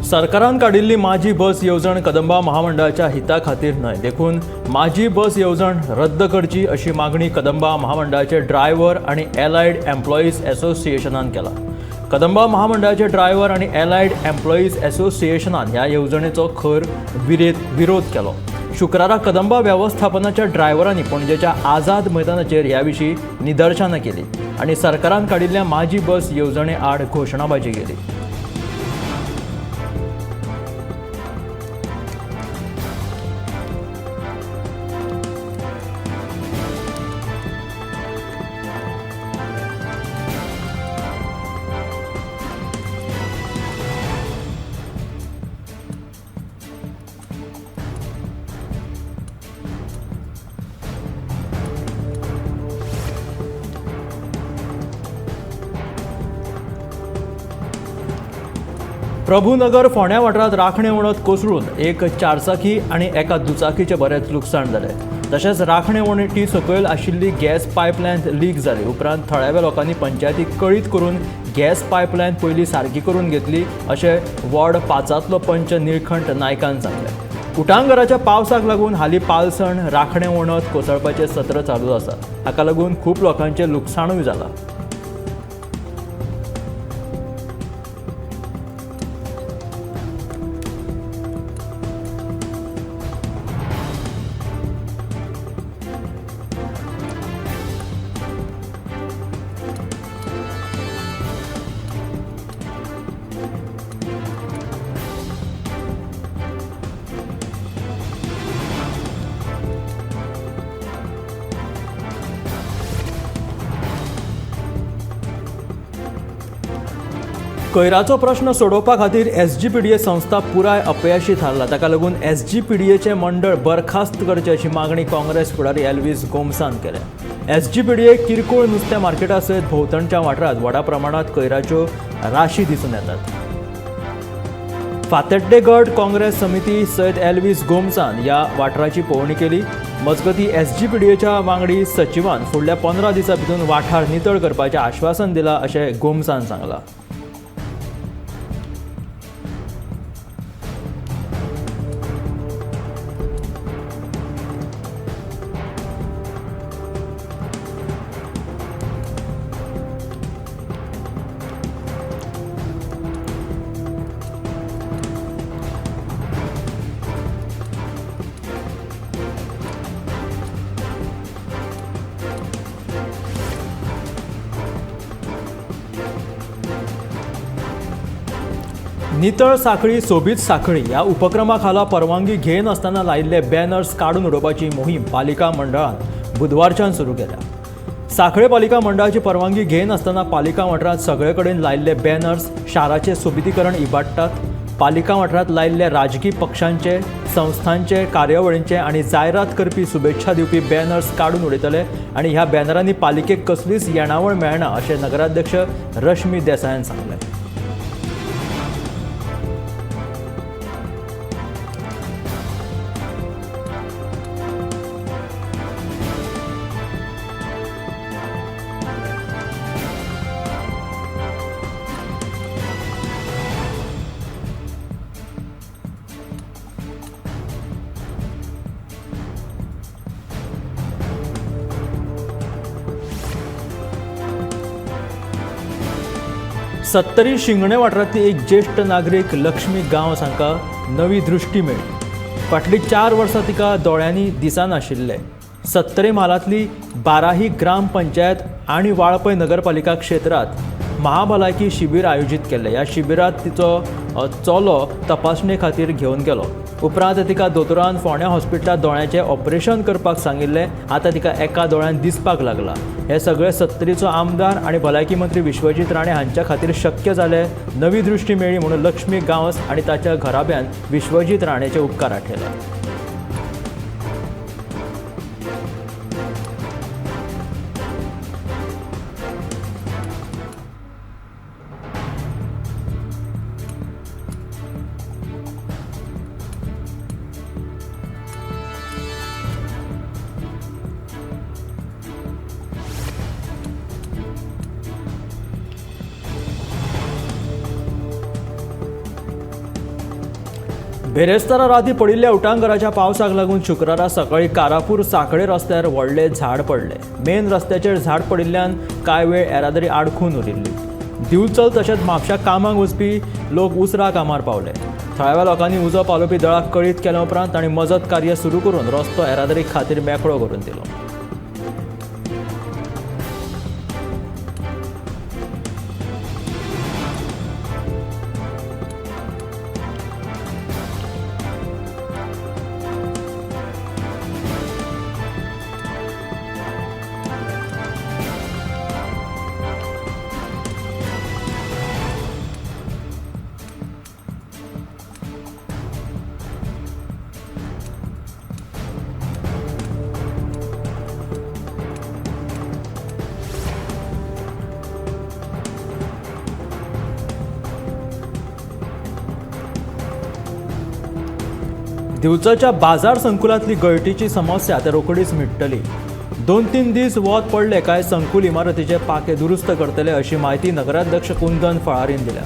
सरकारान काडिल्ली माझी बस येवजण कदंबा महामंडळाच्या हिता खातीर न्हय, देखून माझी बस येवजण रद्द करची अशी मागणी कदंबा महामंडळाचे ड्रायव्हर आनी एलायड एम्प्लॉईज असोसिएशनान केला। कदंबा महामंडळाचे ड्रायव्हर आनी एलायड एम्प्लॉईज असोसिएशनान ह्या येवजणेचो खर विरोध केलो। शुक्रारा कदंबा वेवस्थापनाच्या ड्रायव्हरांनी पणजेच्या आझाद मैदानाचेर ह्या विशीं निदर्शनां केली आनी सरकारान काडिल्ल्या माझी बस येवजणे आड घोशणाबाजी केली। प्रभुनगर फोंड्या वाठारांत राखणे वणत कोसळून एक चारचाकी आनी एका दुचाकीचें बरेंच लुकसाण जालें। तशेंच राखणे वणटी सकयल आशिल्ली गॅस पायपलायन लीक जाली। उपरांत थळाव्या लोकांनी पंचायतीक कळीत करून गॅस पायपलायन पयलीं सारकी करून घेतली अशें वॉर्ड 5तलो पंच निळखंठ नायकान सांगलें। उटांगराच्या पावसाक लागून हालीं पालसण राखणे वणत कोसळपाचें सत्र चालू आसा। हाका लागून खूब लोकांचें लुकसाणूय जालां। कोयराचो प्रश्न सोडोवपा खातीर एसजीपीडीए संस्था पुराय अपयशी थारला। ताका लागून एसजीपीडीएचें मंडळ बरखास्त करचें अशी मागणी काँग्रेस फुडारी एल्वीस गोम्सान केल्या। एसजीपीडीए किरकोळ नुस्त्या मार्केटा सयत भोंवतणच्या वाठारांत व्हडा प्रमाणांत कोयराच्यो राशी दिसून येतात। फातर्डे गट काँग्रेस समिती सयत एल्वीस गोम्सान ह्या वाठाराची पळोवणी केली। मजगती एसजीपीडीएच्या वांगडी सचिवान फुडल्या 15 दिसां भितर वाठार नितळ करपाचें आश्वासन दिलां अशें गोम्सान सांगलां। नितळ साखळी सोबीत साखळी ह्या उपक्रमा खाला परवानगी घेनासतना लायिल्ले बॅनर्स काडून उडोवपाची मोहीम पालिका मंडळान बुधवारच्यान सुरू केल्या। साखळे पालिका मंडळाची परवानगी घेनासतना पालिका वाठारांत सगळे कडेन लायिल्ले बॅनर्स शाराचें सोबितीकरण इबाडटात। पालिका वाठारांत लायिल्ले राजकी पक्षांचे, संस्थांचे, कार्यावळींचे आनी जायरात करपी शुभेच्छा दिवपी बॅनर्स काडून उडयतले आनी ह्या बॅनरांनी पालिकेक कसलीच येणावळ मेळना अशें नगराध्यक्ष रश्मी देसायान सांगलें। सत्तरी शिंगणे वाठारांतली एक ज्येष्ठ नागरीक लक्ष्मी गांवस हांकां नवी दृश्टी मेळ्ळी। फाटलीं 4 वर्सां तिका दोळ्यांनी दिसनाशिल्लें। सत्तरी म्हालांतली 12 ग्राम पंचायत आनी वाळपय नगरपालिका क्षेत्रांत महाभलायकी शिबीर आयोजीत केल्लें। ह्या शिबिरांत तिचो चलो तपासणे खातीर घेवन गेलो। उपरांत तिका दोतोरान फोंड्या हॉस्पिटलांत दोळ्यांचें ऑपरेशन करपाक सांगिल्लें। आतां तिका एका दोळ्यान दिसपाक लागला। हे सगळे सत्तरीचो आमदार आनी भलायकी मंत्री विश्वजीत राणे हांच्या खातीर शक्य जालें। नवी दृश्टी मेळ्ळी म्हणून लक्ष्मी गांवस आनी ताच्या घराब्यान विश्वजीत राणेचे उपकार आठयले। बेरेस्तारा राती पडिल्ल्या उटांगराच्या पावसाक लागून शुक्रारा सकाळी कारापूर सांखळे रस्त्यार व्हडलें झाड पडलें. मेन रस्त्याचेर झाड पडिल्ल्यान कांय वेळ येरादारी आडखून उरिल्ली. दिवचल तशेंच म्हापशा कामाक वचपी लोक उसरा कामार पावले. थळाव्या लोकांनी उजो पालोवपी दळाक कळीत केल्या उपरांत तांणी मजत कार्य सुरू करून रस्तो येरादारी खातीर मेकळो करून दिलो. दिवचलच्या बाजार संकुलांतली गळटीची समस्या आतां रोखडीच मिटतली. 2-3 दीस वत पडले काय संकुल इमारतीचे पाखे दुरुस्त करतले अशी म्हायती नगराध्यक्ष कुंदन फळारीन दिल्या.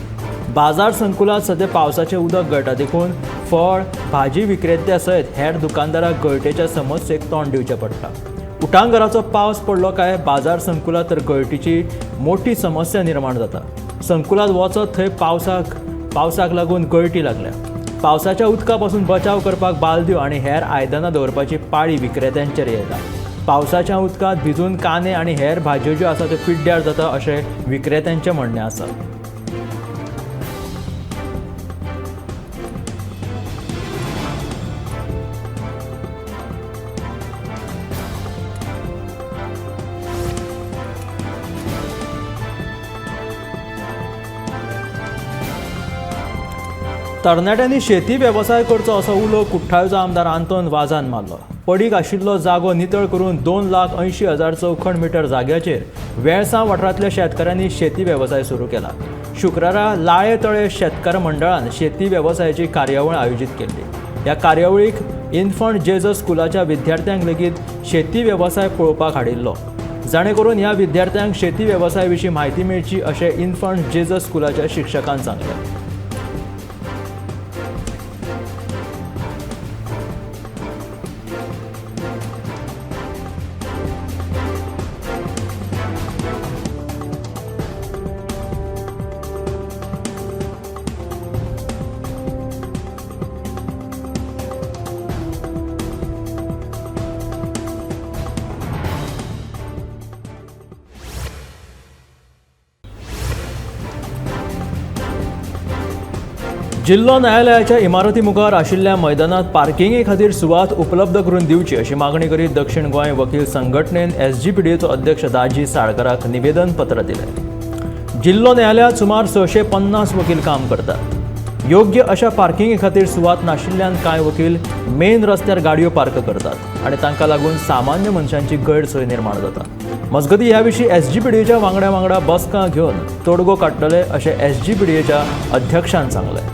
बाजार संकुलांत सध्या पावसाचें उदक गळटा देखून फळ भाजी विक्रेत्या सयत हेर दुकानदारांक गळटेच्या समस्येक तोंड दिवचें पडटा. उटांगराचो पावस पडलो काय बाजार संकुलांत तर गळटीची मोठी समस्या निर्माण जाता. संकुलांत वचत थंय पावसाक लागून गळटी लागल्या. पावसाच्या उदका पासून बचाव करपाक बालद्यो आनी हेर आयदनां दवरपाची पाळी विक्रेत्यांचेर येता. पावसाच्या उदकांत भिजून कांदे आनी हेर भाजयो ज्यो आसा त्यो पिड्ड्यार जाता अशें विक्रेत्यांचें म्हणणें आसा. तरणाट्यांनी शेती वेवसाय करचो असो उलो कुठ्ठाळचो आमदार आंतोन वाजान मारलो. पडीक आशिल्लो जागो नितळ करून 2,80,000 चौखण मिटर जाग्याचेर वेळसांव वाठारांतल्या शेतकारांनी शेती वेवसाय सुरू केला. शुक्रारा लाळे तळे शेतकार मंडळान शेती वेवसायाची कार्यावळ आयोजीत केल्ली. ह्या कार्यावळीक इन्फंट जेजस स्कुलाच्या विद्यार्थ्यांक लेगीत शेती वेवसाय पळोवपाक हाडिल्लो, जाणे करून ह्या विद्यार्थ्यांक शेती वेवसाया विशीं म्हायती मेळची अशें इन्फंट जेजस स्कुलाच्या शिक्षकान सांगलें. जिल्लो न्यायालयाच्या इमारती मुखार आशिल्ल्या मैदानात पार्किंगे खातीर सुवात उपलब्ध करून दिवची अशी मागणी करीत दक्षिण गोंय वकील संघटनेन एसजीपीडीएचो अध्यक्ष दाजी साळकराक निवेदन पत्र दिलें. जिल्लो न्यायालयात सुमार 650 वकील काम करतात. योग्य अशा पार्किंगे खातीर सुवात नाशिल्ल्यान कांय वकील मेन रस्त्यार गाडयो पार्क करतात आनी तांकां लागून सामान्य मनशांची गैरसोय निर्माण जाता. मजगतीं ह्या विशीं एसजीपीडीएच्या वांगड्या वांगडा बसका घेवन तोडगो काडटले अशें एसजीपीडीएच्या अध्यक्षान सांगलें.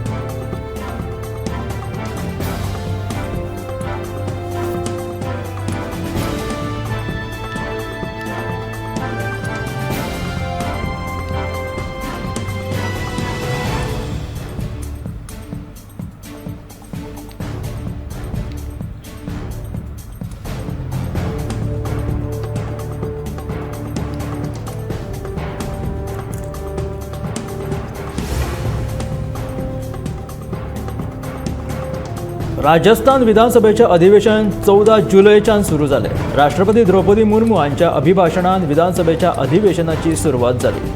राजस्थान विधानसभेचे अधिवेशन 14 जुलैच्यान सुरू जालें. राष्ट्रपती द्रौपदी मुर्मू हांच्या अभिभाशणान विधानसभेच्या अधिवेशनाची सुरवात जाली.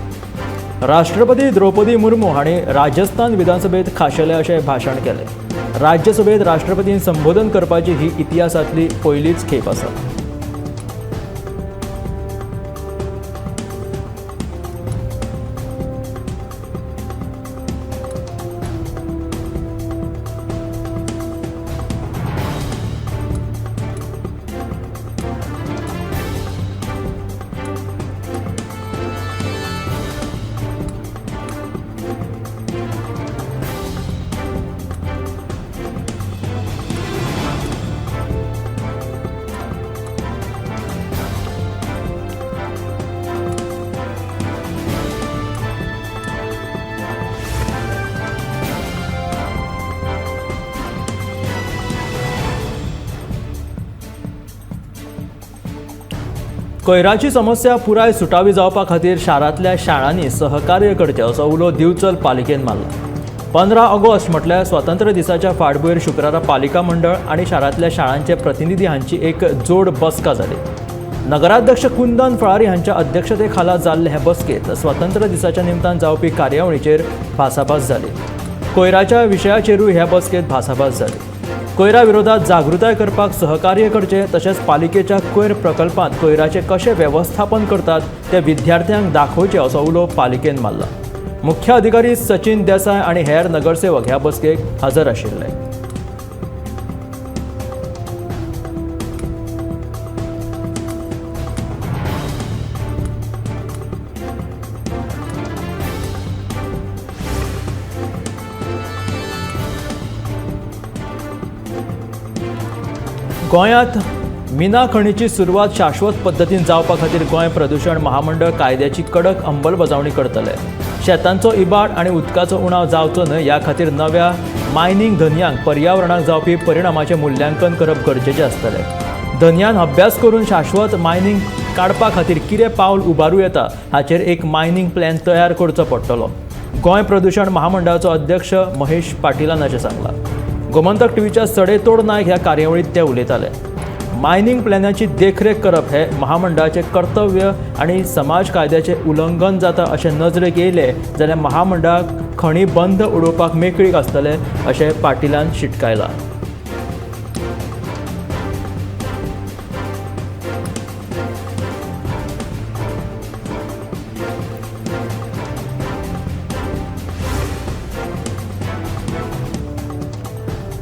राष्ट्रपती द्रौपदी मुर्मू हांणी राजस्थान विधानसभेत खाशेलें अशें भाशण केलें. राज्यसभेत राष्ट्रपतीन संबोधन करपाची ही इतिहासांतली पयलीच खेप आसा. कोयराची समस्या पुराय सुटावी जावपा खातीर शारांतल्या शाळांनी सहकार्य करचें असो उलो दिवचल पालिकेन मारला. 15 ऑगस्ट म्हटल्यार स्वातंत्र्य दिसाच्या फाटभुंयेर शुक्रारा पालिका मंडळ आनी शारांतल्या शाळांचे प्रतिनिधी हांची एक जोड बसका जाली. नगराध्यक्ष कुंदन फळारी हांच्या अध्यक्षते खाला जाल्ले हे बसकेंत स्वातंत्र्य दिसाच्या निमतान जावपी कार्यावळीचेर भासाभास जाली. कोयराच्या विशयाचेरूय ह्या बसकेंत भासाभास जाली. कोयरा विरोधात जागृताय करपाक सहकार्य करचें तशेंच पालिकेच्या कोयर प्रकल्पांत कोयराचें कशें वेवस्थापन करतात तें विद्यार्थ्यांक दाखोवचें असो उलो पालिकेन मारला. मुख्य अधिकारी सचिन देसाय आनी हेर नगरसेवक ह्या बसकेक हजर आशिल्ले. गोंयांत मिना खणीची सुरवात शाश्वत पद्दतीन जावपा खातीर गोंय प्रदूशण महामंडळ कायद्याची कडक अंमलबजावणी करतले. शेतांचो इबाड आनी उदकाचो उणाव जावचो न्हय ह्या खातीर नव्या मायनींग धनयांक पर्यावरणाक जावपी परिणामाचें मुल्यांकन करप गरजेचें आसतलें. धनयान अभ्यास करून शाश्वत मायनींग काडपा खातीर कितें पावल उबारूं येता हाचेर एक मायनींग प्लॅन तयार करचो पडटलो. गोंय प्रदूशण महामंडळाचो अध्यक्ष महेश पाटिलान अशें सांगलां. गोमंतक टीव्हीच्या सडेतोड नायक ह्या कार्यावळींत ते उलयताले. मायनींग प्लॅनाची देखरेख करप हे महामंडळाचें कर्तव्य आनी समाज कायद्याचें उल्लंघन जाता अशें नजरेक येयलें जाल्यार महामंडळाक खणी बंद उडोवपाक मेकळीक आसतलें अशें पाटिलान शिटकायलां.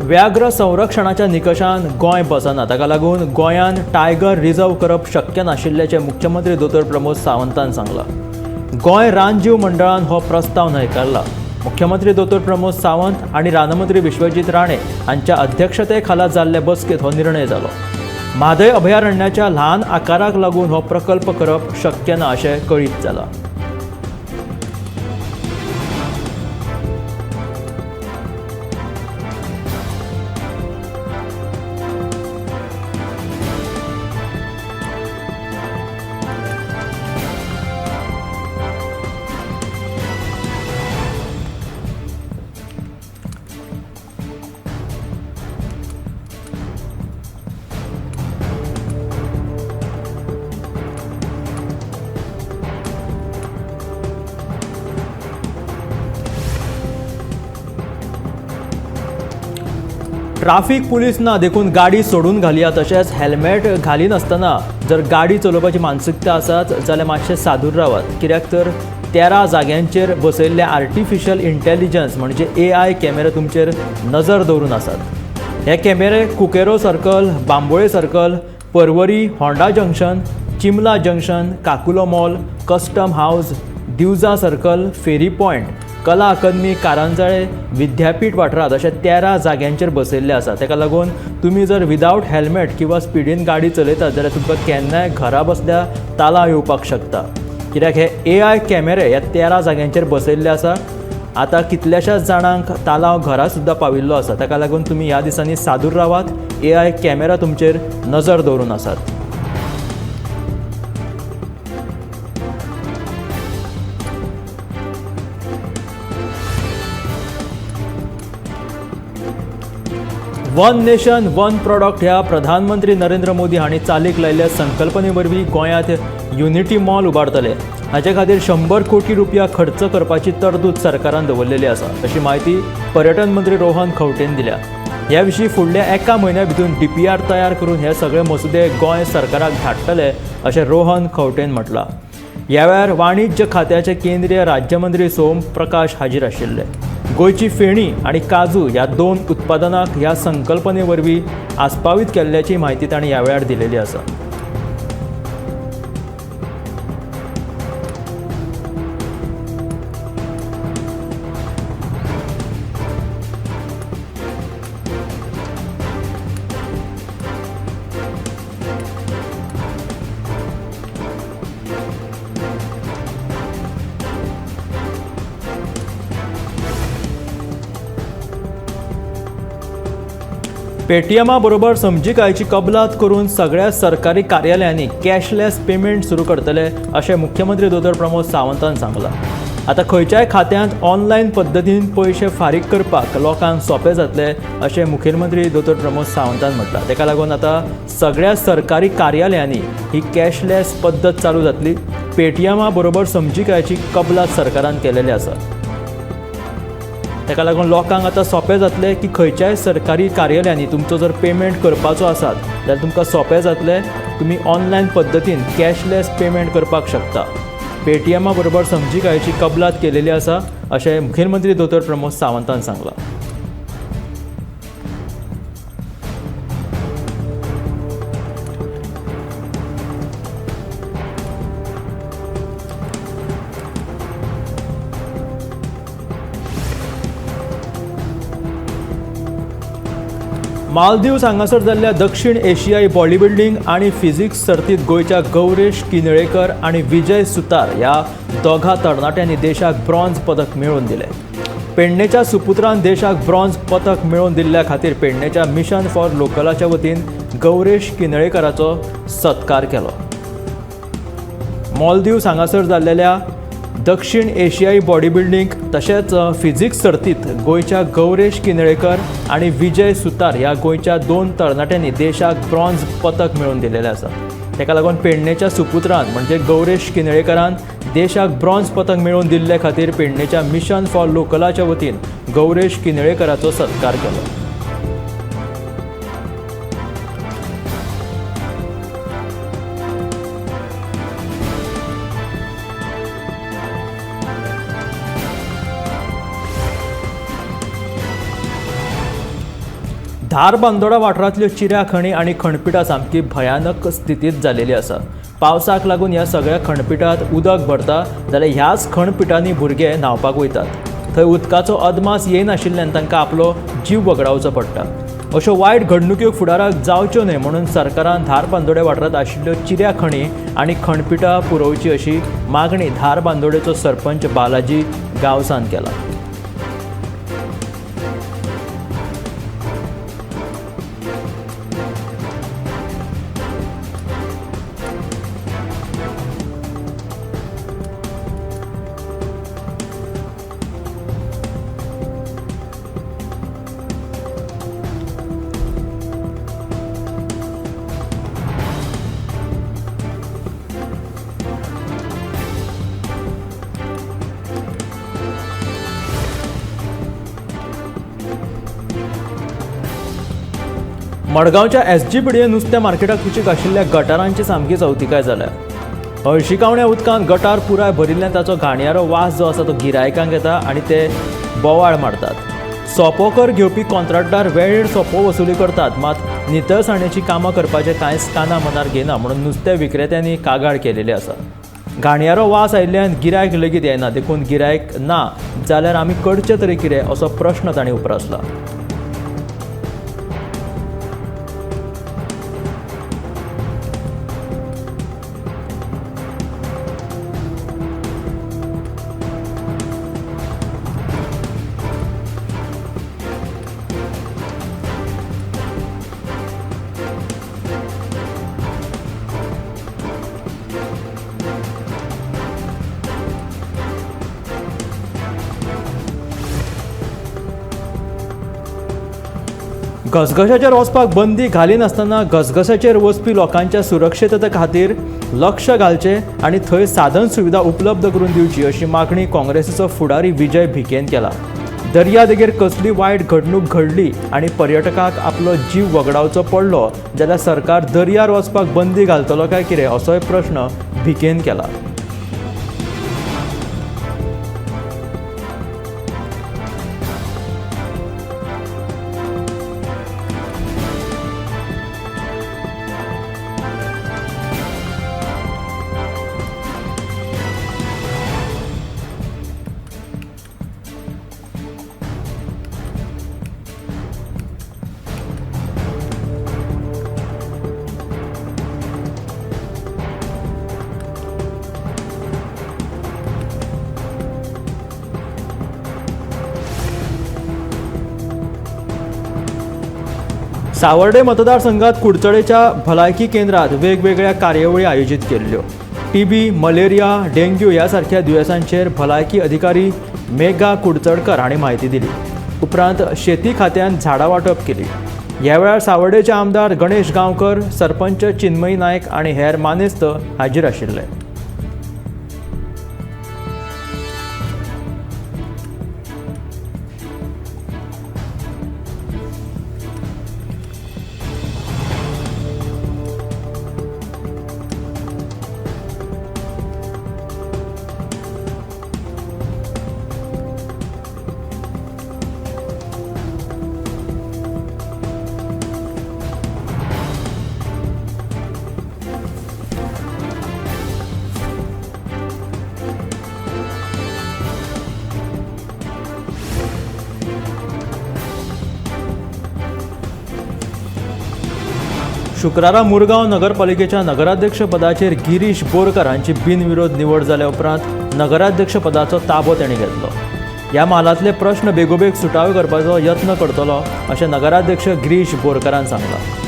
व्याघ्र संरक्षणाच्या निकशान गोंय बसना, ताका लागून गोंयान टायगर रिझर्व करप शक्य नाशिल्ल्याचें मुख्यमंत्री दोतोर प्रमोद सावंतान सांगलां. गोंय रानजीव मंडळान हो प्रस्ताव न्हयकारला. मुख्यमंत्री दोतोर प्रमोद सावंत आनी रानमंत्री विश्वजीत राणे हांच्या अध्यक्षते खाला जाल्ले बसकेंत हो निर्णय जालो. म्हादय अभयारण्याच्या ल्हान आकाराक लागून हो प्रकल्प करप शक्य ना अशें कळीत जालां. ट्राफिक पुलीस ना देखून गाडी सोडून घालया तशेंच हेल्मेट घालिनासतना जर गाडी चलोवपाची मानसिकता आसात जाल्यार मातशें सादूर रावात. कित्याक तर 13 जाग्यांचेर बसयल्ले आर्टिफिशियल इंटेलिजन्स म्हणजे AI कॅमेरे तुमचेर नजर दवरून आसात. हे कॅमेरे Cunqueiro circle, Bambolim circle, Porvorim, Honda junction, Chimla junction, Caculo mall, custom house, Divja circle, ferry point, Kala Akademi, Karanzalem, Vidyapeeth वाठारांत अशे 13 जाग्यांचेर बसयल्ले आसा. ताका लागून तुमी जर विदावट हेल्मेट किंवा स्पिडीन गाडी चलयतात जाल्यार तुमकां केन्नाय घरा बसल्या तालांव येवपाक शकता. कित्याक हे AI कॅमेरे ह्या 13 जाग्यांचेर बसयल्ले आसा. आतां कितल्याशाच जाणांक तालांव घरा सुद्दां पाविल्लो आसा. ताका लागून तुमी ह्या दिसांनी सादूर रावात. AI camera तुमचेर नजर दवरून आसात. वन नेशन वन प्रॉडक्ट ह्या प्रधानमंत्री नरेंद्र मोदी हांणी चालीक लायिल्ल्या संकल्पने वरवीं गोंयांत युनिटी मॉल उबारतले. हाचे खातीर 100 कोटी रुपया खर्च करपाची तरतूद सरकारान दवरलेली आसा अशी म्हायती पर्यटन मंत्री रोहन खंवटेन दिल्या. ह्या विशीं फुडल्या एका म्हयन्या भितर DPR तयार करून हे सगळे मसुदे गोंय सरकाराक धाडटले अशें रोहन खंवटेन म्हटलां. ह्या वेळार वाणिज्य खात्याचे केंद्रीय राज्यमंत्री सोम प्रकाश हाजीर आशिल्ले. गोंयची फेणी आनी काजू ह्या 2 उत्पादनाक ह्या संकल्पने वरवीं आस्पावीत केल्ल्याची म्हायती तांणी ह्या वेळार दिलेली आसा. पेटीएमा बरोबर समजिकायेची कबलात करून सगळ्या सरकारी कार्यालयांनी कॅशलेस पेमेंट सुरू करतले अशें मुख्यमंत्री दोतोर प्रमोद सावंतान सांगलां. आतां खंयच्याय खात्यांत ऑनलायन पद्दतीन पयशे फारीक करपाक लोकांक सोंपें जातलें अशें मुखेलमंत्री दोतोर प्रमोद सावंतान म्हटलां. ताका लागून आतां सगळ्या सरकारी कार्यालयांनी ही कॅशलेस पद्दत चालू जातली. पेटीएमा बरोबर समजिकायेची कबलात सरकारान केलेली आसा. ताका लागून लोकांक आतां सोंपें जातलें की खंयच्याय सरकारी कार्यालयांनी तुमचो जर पेमेंट करपाचो आसात जाल्यार तुमकां सोंपें जातलें, तुमी ऑनलायन पद्दतीन कॅशलेस पेमेंट करपाक शकता. पेटीएमा बरोबर समजिकायेची कबलात केलेली आसा अशें मुखेलमंत्री दोतोर प्रमोद सावंतान सांगलां. मालदीव्स हांगासर जाल्ल्या दक्षिण एशियाई बॉडीबिल्डींग आनी फिजिक्स सर्तींत गोंयच्या गौरेश किनळेकर आनी विजय सुतार ह्या दोगा तरणाट्यांनी देशाक ब्रॉन्झ पदक मेळोवन दिलें. पेडणेच्या सुपुत्रान देशाक ब्रॉन्झ पदक मेळोवन दिल्ल्या खातीर पेडणेच्या मिशन फॉर लोकलाच्या वतीन गौरेश किनळेकराचो सत्कार केलो. मालदीव्स हांगासर जाल्ल्या दक्षिण एशियाई बॉडीबिल्डींग तशेंच फिजिक्स सर्तींत गोंयच्या गौरेश किनळेकर आनी विजय सुतार ह्या गोंयच्या दोन तरणाट्यांनी देशाक ब्रॉन्झ पदक मेळोवन दिलेलें आसा. ताका लागून पेडणेच्या सुपुत्रान म्हणजे गौरेश किनळेकरान देशाक ब्रॉन्झ पदक मेळोवन दिल्ले खातीर पेडणेच्या मिशन फॉर लोकलाच्या वतीन गौरेश किनळेकराचो सत्कार केलो. धारबांदोडा वाठारांतल्यो चिऱ्या खणी आनी खणपिठां सामकी भयानक स्थितींत जालेली आसा. पावसाक लागून ह्या सगळ्या खणपिठांत उदक भरता जाल्यार ह्याच खणपिठांनी भुरगे न्हांवपाक वयतात. थंय उदकाचो अदमास येनाशिल्ल्यान तांकां आपलो जीव वगडावचो पडटा. अश्यो वायट घडणुक्यो फुडाराक जावच्यो न्हय म्हणून सरकारान धारबांदोडे वाठारांत आशिल्ल्यो चिऱ्या खणी आनी खणपिठां पुरोवची अशी मागणी धारबांदोडेचो सरपंच बालाजी गांवसान केला. मडगांवच्या एसजीपीडीए नुस्त्या मार्केटाक कुशीक आशिल्ल्या गटारांची सामकी चवतिकाय जाल्या. हळशिकावण्या उदकांत गटार पुराय भरिल्ल्यान ताचो घाणयारो वास जो आसा तो गिरायकांक येता आनी ते बोवाळ मारतात. सोपो कर घेवपी कॉन्ट्रॅक्टदार वेळेर सोपो वसुली करतात, मात नितळसाणेची कामां करपाचें कांयच काना मनार घेना म्हणून नुस्त्या विक्रेत्यांनी कागाळ केलेली आसा. घाणयारो वास आयिल्ल्यान गिरायक लेगीत येना, देखून गिरायक ना जाल्यार आमी करचें तरी कितें असो प्रश्न तांणी उप्रासला. घसघश्याचेर वचपाक बंदी घालिनासतना घसघश्याचेर वचपी लोकांच्या सुरक्षितते खातीर लक्ष घालचें आनी थंय साधन सुविधा उपलब्ध करून दिवची अशी मागणी काँग्रेसीचो फुडारी विजय भिकेन केला. दर्यादेगेर कसली वायट घडणूक घडली आनी पर्यटकांक आपलो जीव वगडावचो पडलो जाल्यार सरकार दर्यार वचपाक बंदी घालतलो काय कितें असोय प्रश्न भिकेन केला. सावर्डे मतदारसंघात कुडचडेच्या भलायकी केंद्रात वेगवेगळ्या कार्यावळी आयोजीत केल्ल्यो. टीबी, मलेरिया, डेंग्यू ह्या सारख्या दुयेंसांचेर भलायकी अधिकारी मेघा कुडचडकर हांणी म्हायती दिली. उपरांत शेती खात्यान झाडां वांटप केली. ह्या वेळार सावर्डेचे आमदार गणेश गांवकर, सरपंच चिन्मयी नायक आनी हेर मानेस्त हाजीर आशिल्ले. शुक्रारा मुरगांव नगरपालिकेच्या नगराध्यक्षपदाचेर गिरीश बोरकर हांची बिनविरोध निवड जाल्या उपरांत नगराध्यक्षपदाचो ताबो तांणी घेतलो. ह्या म्हालांतले प्रश्न बेगोबेग सुटावे करपाचो यत्न करतलो अशें नगराध्यक्ष गिरीश बोरकरान सांगलां.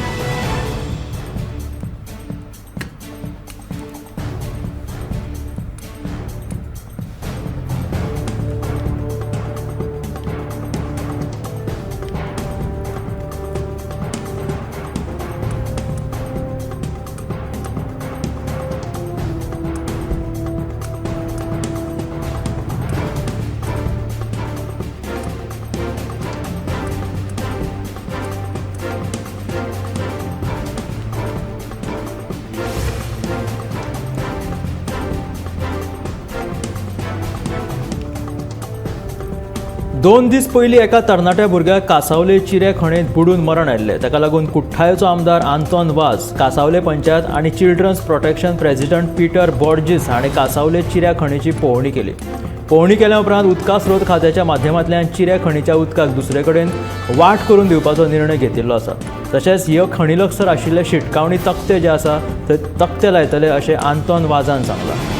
दोन दीस पयलीं एका तरणाट्या भुरग्याक कासावले चिरे खणींत बुडून मरण आयिल्लें. ताका लागून कुठ्ठाळेचो आमदार आंतोन वाज, कासावले पंचायत आनी children's protection president Peter Borges हांणी कासावले चिऱ्या खणीची पळोवणी केली. पळोवणी केल्या उपरांत उदका स्रोत खात्याच्या माध्यमांतल्यान चिऱ्या खणीच्या उदकाक दुसरे कडेन वाट करून दिवपाचो निर्णय घेतिल्लो आसा. तशेंच ह्यो खणी लागसर आशिल्ले शिटकावणी तकटे जे आसा ते तकटे लायतले अशें आंतोन वाजान सांगलां.